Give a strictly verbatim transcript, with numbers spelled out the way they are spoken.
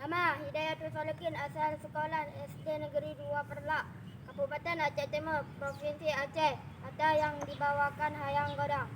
Nama Hidayatul Salikin, asal sekolah S D Negeri dua Perlak, Kabupaten Aceh Timur, Provinsi Aceh, kata yang dibawakan Hayang Godang.